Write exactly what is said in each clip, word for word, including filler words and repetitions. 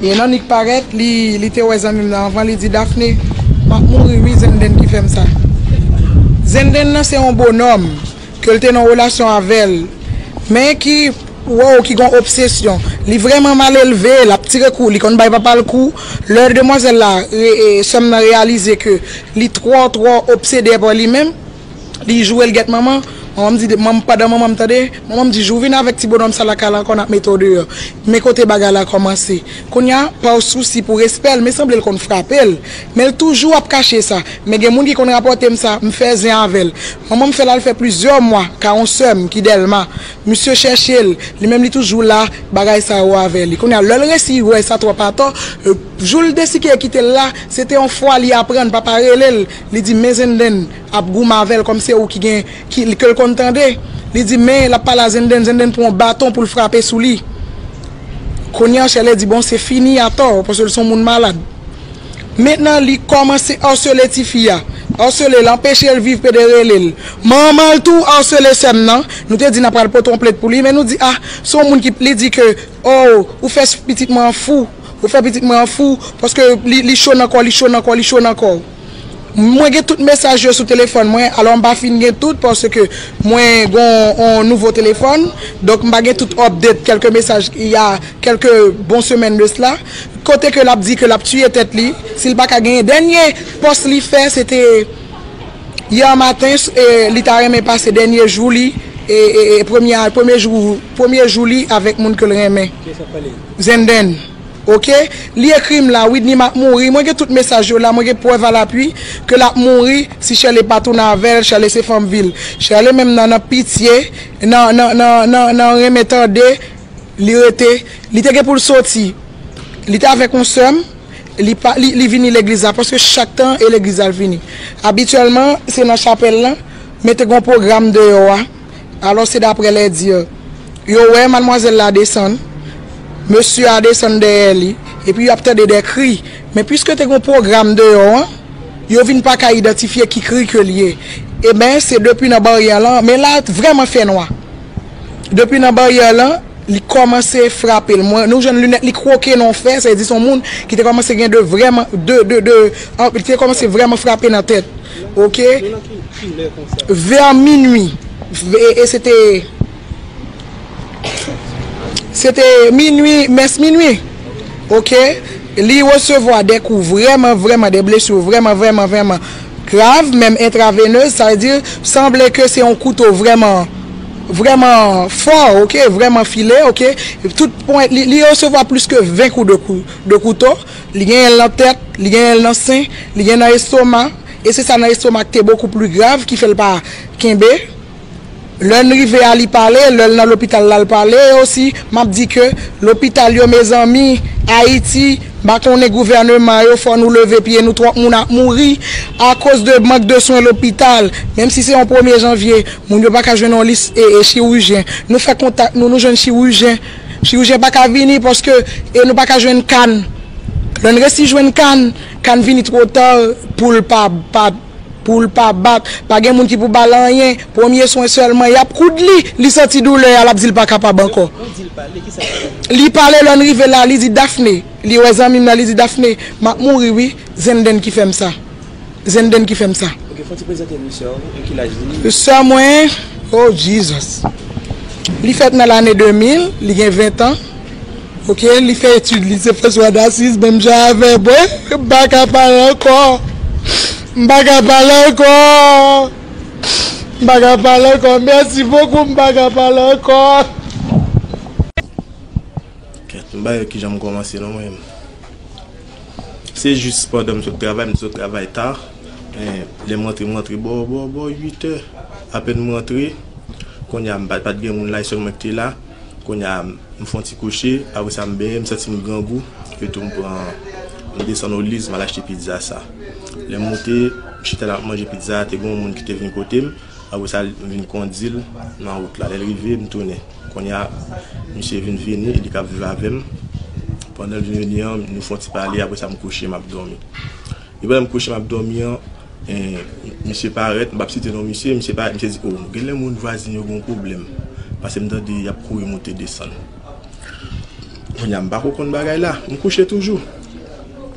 E nan nik parèt, li, li te wè zanmi m nan anvan, li di, "Daphné, m ap mouri wi, Zenden ki fè m sa." Zenden nan se yon bonòm ke l te nan relasyon avè l, men ki, wow, ki gon obsesyon. Li vrèman mal elve, l ap tire kou, li konn bay papa l kou. Lè demwazèl la, e, e, sè m nan reyalize ke li twò, twò obsede pa li menm, li joure l gèt manman. Manman m di, manm, pandan manman m tande, manman m di, "Jou vin avèk ti bonòm sa lakay la ankò, n ap mete w deyò." Men kote bagay la kòmanse. Kounye a, pa sousi pou respè l, men sanble l konn frape l. Men l toujou ap kache sa. Men gen moun ki konn rapòte m sa, m fè zen avè l. Manman m fè l al fè plizyè mwa ka yon sè m ki Dèlma. Misye chèche l, li menm li toujou la, bagay sa yo avè li. Kounye a, lè l resi wè sa twòp atò, e, jou l deside kite l la, se te yon fwa li aprann, papa rele l, li di, "Men Zenden ap goumen avè l kòm se ou ki gen, ki, ke l konn tande." Li di, men l ap pale a Zenden, Zenden pran yon baton pou l frape sou li. Kounye a, Chèlè di, "Bon, se fini atò, paske l se yon moun malad." Mentnan, li kòmanse asele tifi a. Asele l, anpeche l viv, pede rele l. Manman l tou asele sè m nan. Nou te di n ap pral pote yon plent pou li, men nou di, ah, se yon moun ki, li di ke, oh, ou fè pitit mwen an fou. Ou fè pitit mwen an fou, paske li, li cho nan kò, li cho nan kò, li cho nan kò. Mwen gen tout mesaj yo sou telefòn mwen, alò m pa fin gen tout, paske mwen gen yon nouvo telefòn, donk m pa gen tout update, kèlke mesaj, il y a quelques bon semèn de sela, kote ke l ap di ke l ap tiye tèt li, si l pa ka genyen. Dènye pòs li fè, se te yè maten, e, li ta renmen pase dènye jou li, e, e, e premye, premye jou, premye jou li avèk moun ke l renmen. Zenden. Oke? Li ekri m la, Widny, m ap mouri. Mwen gen tout mesaj yo la, mwen gen prèv a lapui ke l ap mouri si Chèlè pa tounen avè l, Chèlè se fanm vil. Chèlè menm nan, nan pitye, nan, nan, nan, nan, nan renmen tande, li rete, li te gen pou l soti. Li te avèk yon sè m, li pa, li, li vini legliz la, paske chak tan e legliz la l vini. Abityèlman, se nan chapèl lan, men te gen yon pwogram deyò a. Alò, se daprè lè di, yo wè madmwazèl la desann, mesye a desann dèyè li, epi y ap tande de kri. Men piske te gen yon pwogram deyò an, yo vin pa ka idantifye ki kri ke l ye. Eben, se depi nan baryè lan, men la vrèman fè nwa. Depi nan baryè lan, li kòmanse frape l. Mwen, nou jwenn linèt li kwoke nan yon fè, sa vle di se yon moun ki te kòmanse gen de vrèman, de, de, de, an, li te kòmanse vrèman frape nan tèt. Oke? Vè minui. E, e se te, se te minui, mès minui. Oke? Li resevwa de kou vrèman, vrèman, de blesi vrèman, vrèman, vrèman grav, menm entravenez, sa vle di, sanble ke se yon kouto vrèman, vrèman fò, oke, vrèman file, oke. Tout pwen, li, li resevwa plis ke ven kou de kou, de kouto. Li genyen l nan tèt, li genyen l nan sen, li gen nan estoma, e se sa nan estoma ki te bokou pli grav, ki fè l pa kenbe. Lè n rive a, li pale, lè l nan lopital la, l pale. E osi, m ap di ke lopital yo, mezanmi, Ayiti, m pa konnen gouvèneman yo, fò nou leve pye nou, twòp moun ap mouri akoz de mank de swen lopital. Menm si se yon premye janvye, moun yo pa ka jwenn yon lis, e, e chirijyen. Nou fè kontak nou, nou jwenn chirijyen. Chirijyen pa ka vini paske, e, nou pa ka jwenn kann. Lè n resi jwenn kann, kann vini twò ta pou l pa, pa pou l pa bat, pa gen moun ki pou ba l anyen, premye swen sèlman, y ap koud li, li santi doulè a, l ap di l pa kapab ankò. Li pale, lè n rive la, li di, "Daphné," li wè zanmi m nan, li di, "Daphné, m ap mouri wi, Zenden ki fè m sa. Zenden ki fè m sa." Ok, fò ti prezante nou sè w, e ki laj li? Sè mwen, oh Jesus. Li fèt nan lane de mil, li gen ven tan. Oke, li fè etid li, se François d'Assise, menm jan avè mwen. M pa ka pale ankò. M pa ka pale ankò. M pa ka pale ankò. Mèsi bokou, m pa ka pale ankò. Kèt, m pa wè kijan m kòmanse non mwen menm. Se jis pandan m sot travay, m sot travay ta. Eh, lè m rantre, m rantre bò, bò, bò uit è. Apèn m rantre, kounye a m pa, pa t gen moun la, e sèl mwen ki te la. Kounye a, m fè yon ti kouche, apre sa m benyen, m santi m grangou, epi tou m pran, m desann Oliz, m al achte pizza sa. Lè m moute, m chita la, m ap manje pizza a, te gen yon moun ki te vin kote m, apre sa, m vin kondi l nan wout la. Lè l rive, m tounen. Kounye a, misye vin vini, li k ap viv avè m. Pandan l vin vini an, nou fè yon ti pale, apre sa, m kouche, m ap dòmi. E pandan m kouche m ap dòmi an, eh, misye parèt, m p ap site non misye, misye parèt, misye di, "O, genlè moun vwazen yo gen yon pwoblèm." Paske m tande y ap kouri moute desann. Kounye a, m pa ko konn bagay la. M kouche toujou.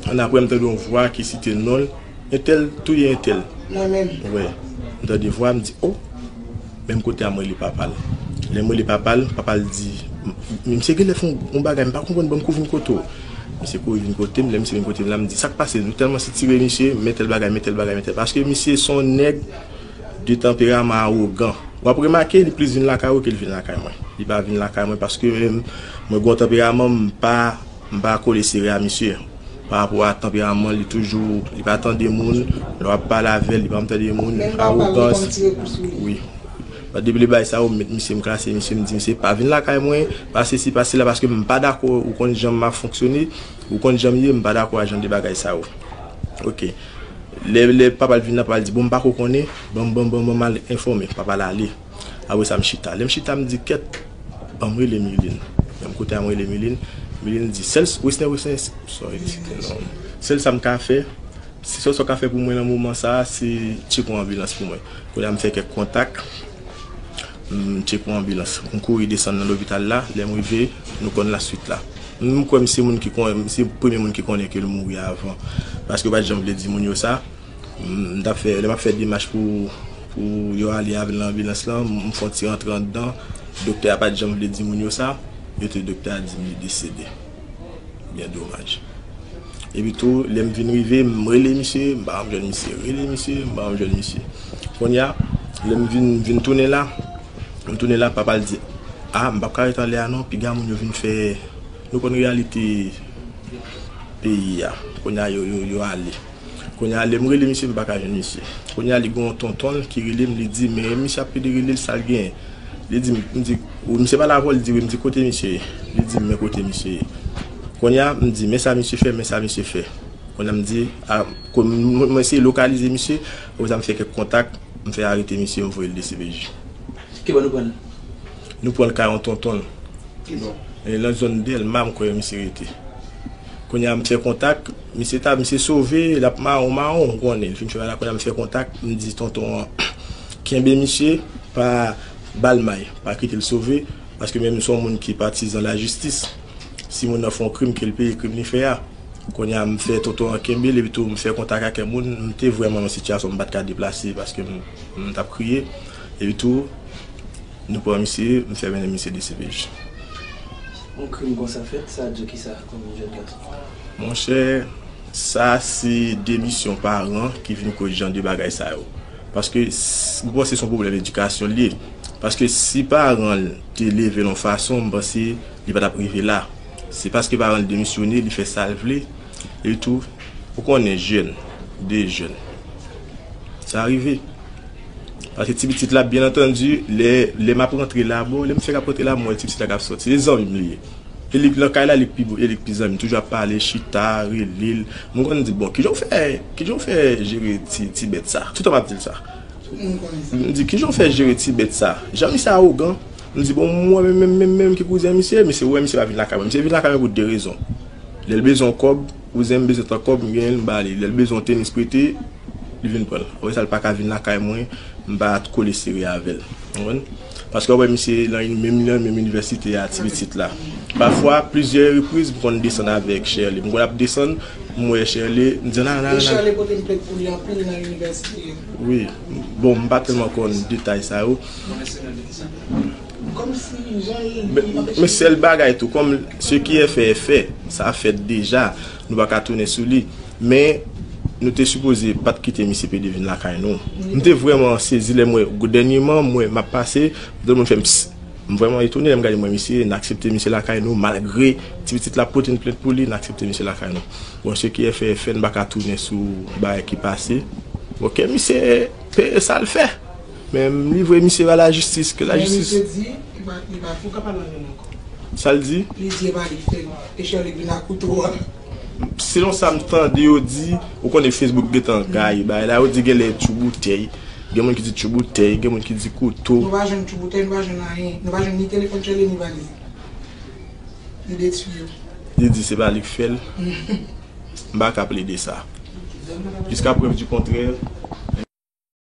Annapre, m tande yon vwa ki site non l. Entèl touye entèl. Mwen menm. Wi. M tande vwa, m di, o! Menm kote a, m rele papa l. Lè m rele papa l, papa l di, m, m, misye genlè fè yon, yon bagay, m pa konprann, ban m kouri vin kote w. Misye kouri vin kote m, lè misye vin kote m la, m di, sa k pase? Nou tèlman sitire misye, men tèl bagay, men tèl bagay, men tèl. Paske misye se yon nèg de tanperaman awogan. W ap remake, li plis vin lakay ou ke l vin lakay mwen. Li pa vin lakay mwen paske mwen, mwen gen yon tanperaman, m pa, m pa kole sere a misye. Pa rapò a tanperaman, li toujou, li pa tande moun, lè w ap pale avè l, li pa tande moun, menm papa l, li konn tire kou sou li. Wi. Depi lè bagay sa yo, m met misye, m klase misye, m di, misye, pa vin lakay mwen, pa sesi, pa sela, paske m pa dakò, ou konn jan m ap fonksyone, ou konn jan m ye, m pa dakò a jan de bagay sa yo. Ok. Lè, lè papa l vin nan, papa l di, bon, m pa ko konnen, ban m, ban m, ban m, ban m al enfòme, papa l ale. Apre sa, m chita. Lè m chita, m di, kèt, ban m rele Miline. Lè m kote a, m rele Miline. Miline di, sèl, Wesner, Wesner, sorry, non. Sèl sa m ka fè, se sèl sa w ka fè pou mwen nan moman sa a, se tcheke yon anbilans pou mwen. Kounye a, m fè kèk kontak. M tcheke yon anbilans. M kouri desann nan lopital la. Lè m rive, nou konn laswit la. M kwè m se moun ki konnen, m se premye moun ki konnen ke l mouri avan. Paske yo pa t janm vle di moun yo sa. M, m t ap fè, lè m ap fè demach pou, pou yo ale avè l nan anbilans lan, m, m fè yon ti rantre anndan. Doktè a pa t janm vle di moun yo sa. Yo te, doktè a di m li desede. Byen domaj. Epi tou, lè m vin rive, m rele misye, m pa janm jwenn misye. Rele misye, m pa janm jwenn misye. Kounye a, lè m vin, vin tounen la, m tounen la, papa l di, a, m p ap ka rete anlè a non, piga moun yo vin fè, nou konn reyalite peyi a. Kounye a, yo, yo, yo ale. Kounye a, lè m rele misye, m pa ka jwenn misye. Kounye a, li gen yon tonton l ki rele m, li di, men misye ap pede rele l, sa l genyen? Li di m, m di, wi, misye pale avè w, li di, wi, m di, kote misye ye? Li di m, men kote misye ye. Kounye a, m di, men sa misye fè, men sa misye fè. Kounye a, m di, a, ko-, m, mwen eseye lokalize misye, apre sa, m fè kèk kontak, m fè arete misye, m voye l D C P J. Ki bò nou pran l? Nou pran l kay yon tonton l. Ki bò? E, nan zòn Dèlma, m kwè misye rete. Kounye a, m fè kontak, misye ta, misye sove, l ap mawon, mawon, ou konnen. L fin fè bagay la, kounye a, m fè kontak, m di tonton an, kenbe misye, pa ba l may, pa kite l sove, paske menm se yon moun ki patizan lajistis. Si moun nan fè yon krim, ke l peye krim li fè a. Kounye a, m fè tonton an kenbe l, epi tou, m fè kontak ak kèk moun, m te vrèman nan sitiyasyon, m pa t ka deplase, paske m, m t ap kriye. Epi tou, nou pran misye, m fè mennen misye D C P J. Yon krim konsa fèt, sa di w kisa kòm jèn gason? Monchè, sa se demisyon paran ki vin koz jan de bagay sa yo. Paske, s-, m panse se yon pwoblèm edikasyon l ye. Paske si paran l te leve l yon fason, m panse li pa t ap rive la. Se paske paran l demisyone, li fè sa l vle. Epi tou, ou konnen jèn, de jèn. Sa rive. Paske ti pitit la, byen antandi, lè, lè m ap rantre la, bon, lè m fèk ap rantre la, m wè ti pitit la k ap sòti. Se zanmi m li ye. E li k nan kay la, li k pi, e li k pi zanmi m. Toujou ap pale, chita, rele l. Mwen konn di, bon, kijan w fè, kijan w fè jere ti, ti bèt sa? Toutan m ap di l sa. M di, kijan w fè jere ti bèt sa? Jan misye awogan. M di, bon, mwen menm, menm, menm, menm ki kouzen misye, misye wè misye pa vin lakay mwen. Misye vin lakay mwen pou de rezon. Lè l bezwen yon kòb, kouzen m bezwen tan kòb, m genyen l, m ba li. Lè l bezwen yon tenis prete, li vin pran l. Apre sa, li pa ka vin lakay mwen, m pa kole sere avè l. Ou konprann? Paske w ap wè misye nan in-, menm, nan menm inivèsite a, ti pitit la. Pafwa, plizyè repriz, m konn desann avèk Sherley. M konn ap desann, m wè Sherley, m di, nan, nan, nan. E Sherley pote m plent pou li anpil nan inivèsite a. Wi. Bon, m pa tèlman konn detay sa yo. Men, men sèl bagay tou, kòm ce qui est fait est fait, sa fèt deja, nou pa ka tounen sou li. Men, nou te sipoze pa t kite misye pede vin lakay nou. M te vrèman sezi lè m wè, dènyèman, m wè, m ap pase, tout moun fè m, psst. M vrèman etone lè m gade, m wè misye, n aksepte misye lakay nou, malgre ti pitit la pote n plent pou li, n aksepte misye lakay nou. Bon, ce qui est fait est fait, n pa ka tounen sou bagay ki pase. Bon, ke misye peye sa l fè. Men m livre misye ba lajistis, ke lajistis. Men misye di, li pa, li pa pou ka pale anyen ankò. Sa l di? Li di e pa li k fè l. E Sherley vin ak kouto a. Selon sa m tande yo di, ou konnen Facebook gentan gaye bagay la, yo di genlè tchou boutèy. Gen moun ki di tchou boutèy, gen moun ki di kouto. Nou pa jwenn tchou boutèy, nou pa jwenn anyen. Nou pa jwenn ni telefòn Sherley, ni valiz. Li detwi yo. Li di se pa li k fè l. M pa ka plede sa. Jiska prèv di kontrè,